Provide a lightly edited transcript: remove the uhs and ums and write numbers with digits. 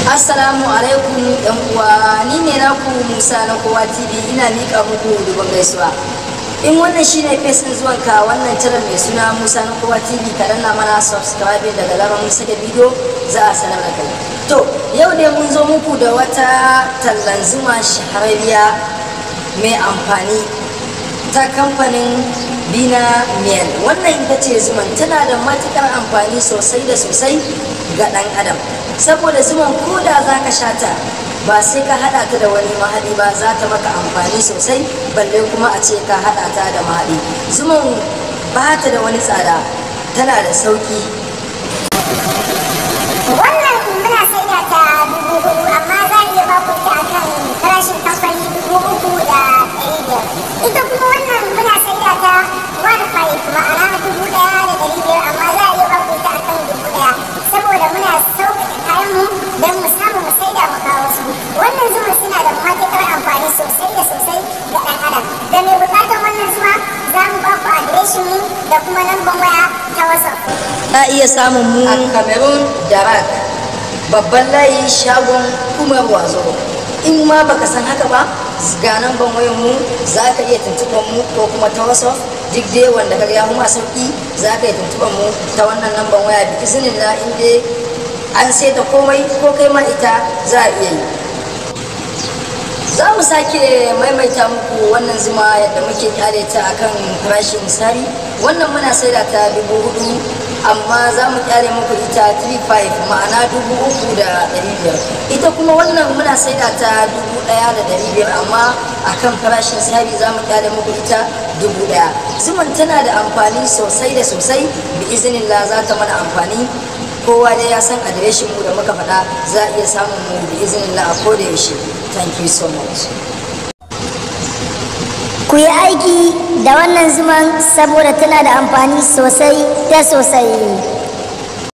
Assalamu alaikum yan uwa, ni ne naku Musa na Kowa TV, ina mika muku dubban gaisuwa. In wannan shine fesin zuwan ka wannan channel mai suna Musa na Kowa TV, ka danna mana subscribe, daga zarar mun saka bidiyo za a sanar da kai. To yau ne mun zo muku da wata tallan zuma shahararriya mai amfani ta kamfanin Bina Miel. Wannan ita ce zuman, tana da matukar amfani sosai da sosai ga ɗan adam. Saboda zuman ko da za ka sha ta ba sai ka haɗa ta da wani mahaɗi ba, za ta maka amfani sosai, balle kuma a ce ka haɗa ta da mahaɗi. Zuman ba ta da wani tsada, tana da sauƙi. Wannan muna saida ta 4,000, amma za a iya ba ku ita akan farashin kamfani 3,500. Ita kuma wannan muna saida ta 1,500, ma'ana 1,500, amma za a iya ba ku ita akan 1,000, saboda muna sauƙaƙe kayan mu don mu samu mu saida mu kawo su. Wannan zuma suna da matuƙar amfani sosai da sosai ga ɗan adam. Da mai buƙatar wannan zuma, za mu ba ku adireshin mu da kuma lambar waya ta WhatsApp. Za a iya samun mu a Cameroon Darak, babban layi, shagon Umar Wazo. In ma baka san haka ba, ga namban wayan mu, za ka iya tuntuɓar mu ko kuma ta WhatsApp, duk dai wanda kaga ya kuma sauki, za ka iya tuntuɓar mu ta wannan namban waya. Bi iznillah, in dai an saita komai ko kai ma ita za a iya yi. Za mu sake maimaita muku wannan zuma yadda muke kyale ta akan farashin sari. Wannan muna saida ta 4,000, amma za mu kyale muku ita 35, ma'ana 3,500. Ita kuma wannan muna saida ta 1,500, amma akan farashin sari za mu kyale muku ita 1,000. Zuman tana da amfani sosai da sosai, bi iznillah za ta mana amfani. Kowa dai ya san adireshin mu da muka faɗa, za a iya samun mu bi iznillah a koda yaushe. Thank you so much. Ku yi aiki da wannan zuman saboda tana da amfani sosai da sosai.